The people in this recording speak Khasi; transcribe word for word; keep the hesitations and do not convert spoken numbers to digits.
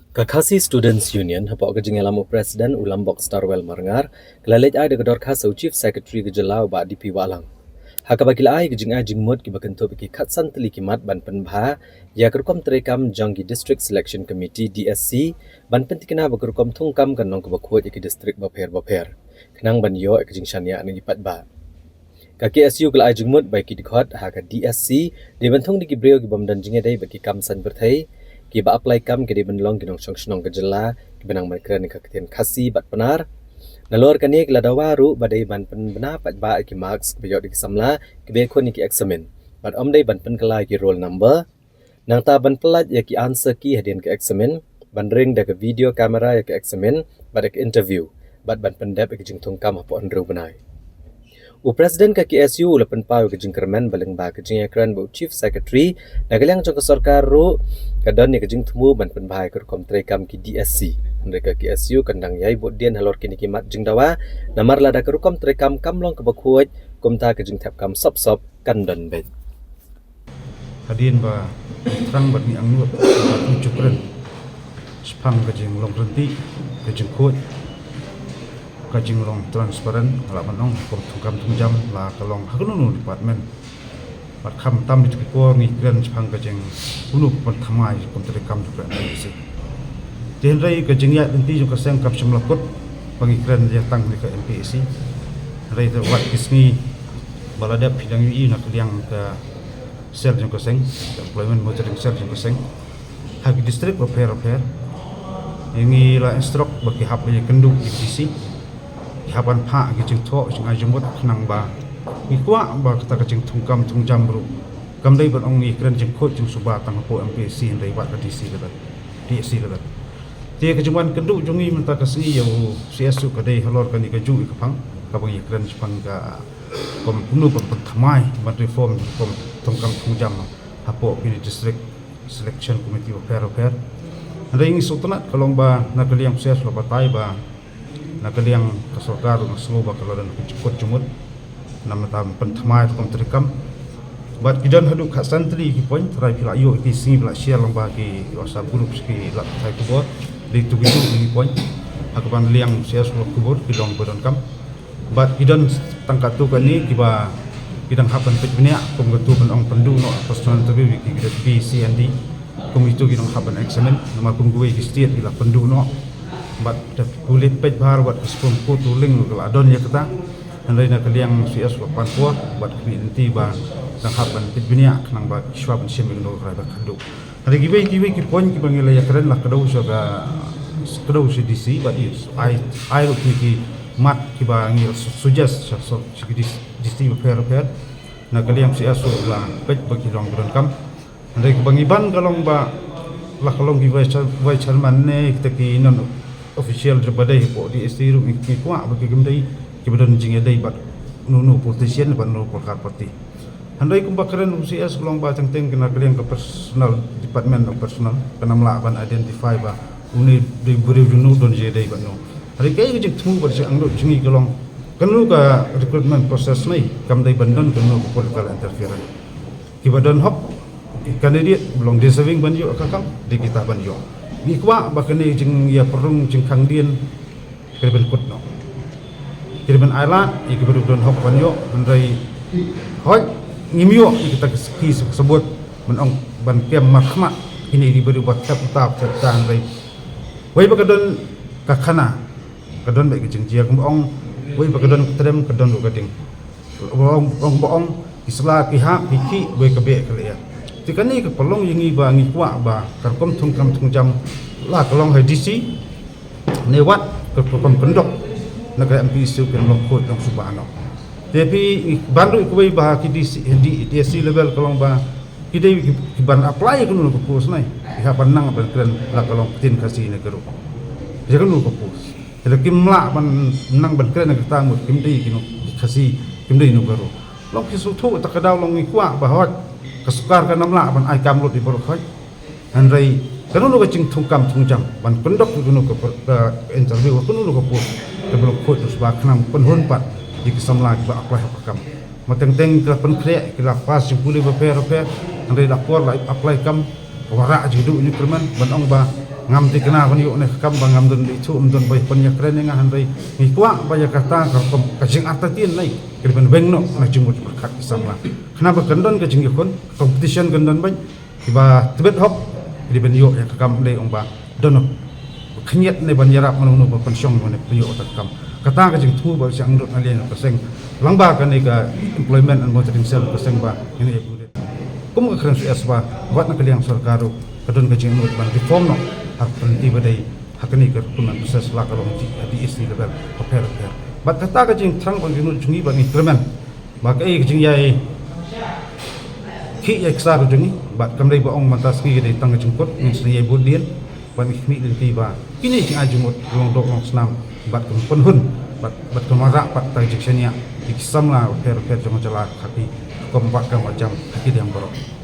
Ka Khasi Students Union, hapoh ka jingïalam u President u Lambok Starwell Marngar, ka la leit ai da ka dorkhas ha u Chief Secretary ka jylla u Bah D P Wahlang. Ha kaba ki la ai ka jingai jingmut kiba kynthup ïa ki khatsan tylli ki mat ban pynbha ïa ka rukom treikam jong ki District Selection Committee, D S C, ban pynthikna ba ka rukom thungkam kan long kaba khuid ïa ki district bapher bapher, khnang ban ïoh ïa ka jingshaniah na ki paidbah. Ka K S U ka la ai jingmut ba ki dkhot ha ka D S C dei ban thung da ki briew ki bym don jingïadei bad ki kam saiñ pyrthei, kiba apply kam ki dei ban long ki nongshong shnong ka jylla, kiba nang ban kren ïa ka ktien Khasi bad Pnar. Nalor kane ki la dawa ruh ba dei ban pynbna paidbah ïa ki marks kiba ïoh da ki samla kiba ïakhun ïa ki eksamin, bad ym dei ban pynkylla ïa ki roll number. Nangta ban pyllait ïa ki answer key hadien ka eksamin, ban ring da ka video camera ïa ka eksamin bad ïa ka interview, bad ban pyndep ïa ka jingthungkam hapoh hynriew bnai. U President ka K S U u la pynpaw ïa ka jingkyrmen ba lyngba ka jingïakren bad u Chief Secretary, na ka liang jong ka sorkar ruh ka don ïa ka jingthmu ban pynbha ïa ka rukom treikam ki D S C. Hynrei ka K S U kan dang ïai bud dien halor kine ki mat jingdawa, namar lada ka rukom treikam kam long kaba khuid, kumta ka jingthep kam sop sop kan don beit. Hadien ba thrang bad ngi angnud, ngi ju kren shaphang ka jinglong ryntih, ka jingkhuid, ka jinglong transparent, la ban ong, ka rukom thungkam thungjam, la ka long ha kano kano department. Bad khamtam ïa ki por ngi kren shaphang ka jingpynlong pynthymmai ka rukom treikam jong ka M P E C. Te hynrei ka jingïaid lynti jong ka seng kam shym la kut ba ngi kren ïa tang ïa ka M P E C. Hynrei te wat ki sngi ba la dep phi dang ïohi na ka liang ka cell jong ka seng, ka employment monitoring cell jong ka seng, ha ki district bapher bapher. Ïa ngi la instruct ba ki hap ban ïakynduh ïa ki D C, ki hap ban phah ki jingthoh jingai jingmut khnang ba ngi kwah ba kata ka jingthungkam thungjam ruh kam dei ban ong ïakren jingkhuid jingsuba tang hapoh M P E C hynrei wat ka D C lada, D S C lada. Te ka jingwan kynduh jong ngi mynta ka sngi ïa u C S ruh ka dei halor kane kajuh ïa ka phang kaba ngi ïakren shaphang ka rukom pynlong pynthymmai ban reform ka rukom thungkam thungjam hapoh kine district selection committee bapher bapher. Hynrei ngi sngewtynnat ka long ba na ka liang C S la batai ba na ka liang ka sorkar ruh nga sngew ba ka la don ka jingkut jingmut namar ka rukom pynthymmai ka rukom treikam. Bad ki don haduh khatsan tylli ki point, trai phi la ïoh ïa ki sngi ba la share lyngba ki WhatsApp group ki lad pathai khubor. Dei tu kitu ki point ha kaba na liang C S la khubor ki long ba donkam. Bad ki don tang katto katne kiba ki dang hap ban peit bniah, kum katto ban ong pynduh noh personal interview ïa ki grade B, C and D. Kum ito ki dang hap ban examine, namar kum kiwei ki state ki la pynduh noh. Bad da pule peit bha bad ka Supreme Court ruling ka la don ïa kata. Hynrei na ka liang C S la pan por bad kmie lynti ba dang hap ban peit bniah khnang ba shuwa ban shim ïa kano ka rai ba khadduh. Hynrei kiwei kiwei ki point kiba ngi la ïakren la kdew sha ka, kdew sha D C bad i ai, ai ruh ki, ki mat kiba ngi la su-, suggest sha, sha, sha ki D C, D C bapher bapher. Na ka liang C S ruh la peit ba ki long ba donkam. Hynrei kaba ngi ban ka long ba la ka long ki vice chair-, vice chairman ne kita ki non official ba dei hapoh D S C ruh ngi, ngi kwah ba ki, kim dei kiba don jingïadei bad uno uno politician bad uno uno party. Hynrei kumba kren u C S ka long ba teng teng kane ka liang ka personal, department of personal, kan ym lah ban identify ba une dei briew jong no, don jingïadei bad no. Hynrei kaei ka jingthmu bad jingangnud jong ngi ka long, kano ka recruitment process ne kam dei ban don kano ka political interference. Kiba don hok, ki candidate ba long deserving ban ïoh ka kam, dei kita ban ïoh. Ngi kwah ba kane jingïapyrshang jingkhang dien ka dei ban kut noh. Ka dei ban ailad ïa kiba ruh don hok ban ïoh, hynrei hooid ngim ïoh ïa kita ki, ki sabut ban ong ban kem markhmat kine ki briew ba thep uta thep uta, hynrei wei ba ka don ka khana ka don bad ka jingjia, kumba ong wei ba ka don ka trem ka don ruh ka ding. Ong, ong ba ong ki sla ki hap ki khih wei ka beh ka lyer. Te kane ka pynlong ïa ngi ba ngi kwah ba ka rukom thungkam thungjam la ka long ha D C ne wat ka rukom kyndok na ka M P E C kan long khuid long suba noh. Te phi ban ruh kawei ba ha ki D C, D, D S C level ka long ba ki dei ki, ki ban apply kano ka post ne ki hap ban nang ban kren la ka long ktien Khasi ne Garo. Ïa kano ka post. Te lada kim lah ban nang ban kren ïa kata mut kim dei kino Khasi, kim dei no Garo. Long ki sngewthuh, ta ka daw long ngi kwah ba hooid ka sorkar kan ym lah ban ai kam lut ïa baroh hooid. Hynrei kano kano ka jingthungkam thungjam ban pyndap ïa kano ka per-, ka interview, kano kano ka post, ka ba long khuid suba khnang pynhun pat ïa ki samla kiba apply hok ka kam. Ba teng teng ki la pynkhreh, ki la pass jingpule bapher bapher, hynrei la por la apply kam, ka wanrah jingduh jingkyrmen ban ong ba Ngam thikna ban ïoh ne ka kam ba ngam don dei thuh, ym don ba ïa pynïakren ïa nga, hynrei ngi kwah ba ïa kata ka rukom ka jingartatien nai ka dei ban weng noh na jingmut pyrkhat ki samla. Khnang ba kan don ka jingïakhun, competition kan don bad kiba tbit hok ki dei ban ïoh ïa ka kam, ym dei ong ba don khyndiat ne ban ïarap mano mano ba pynshong mano ban ïoh ïa ka kam. Kata ka jingthmu ba shu angnud na liang ka seng lyngba kane ka Employment and Monitoring Cell ka seng ba ngin ïa buh. Kum ka kren C S ba wat na ka liang sorkar ruh ka don ka jingangnud ban reform noh ha ka lynti ba dei ha kane ka recruitment process, la ka long ha D S C level bapher bapher. Bad kata ka jingthrang ba ka jingangnud jong ngi ba ngi kyrmen ba kaei ka jingïai khih ïai ksar jong ngi, bad kam dei ba ong mynta sngi ka dei tang ka jingkut, ngin sa ïai bud dien. Bad ngi khmih lynti ba kine ki jingai jingmut long doh long snam bad kan pynhun bad, bad kan wanrah pat tang jingshaniah ïa ki samla bapher bapher jong ka jylla ha ki rukom bad kam bad jam ha ki liang baroh.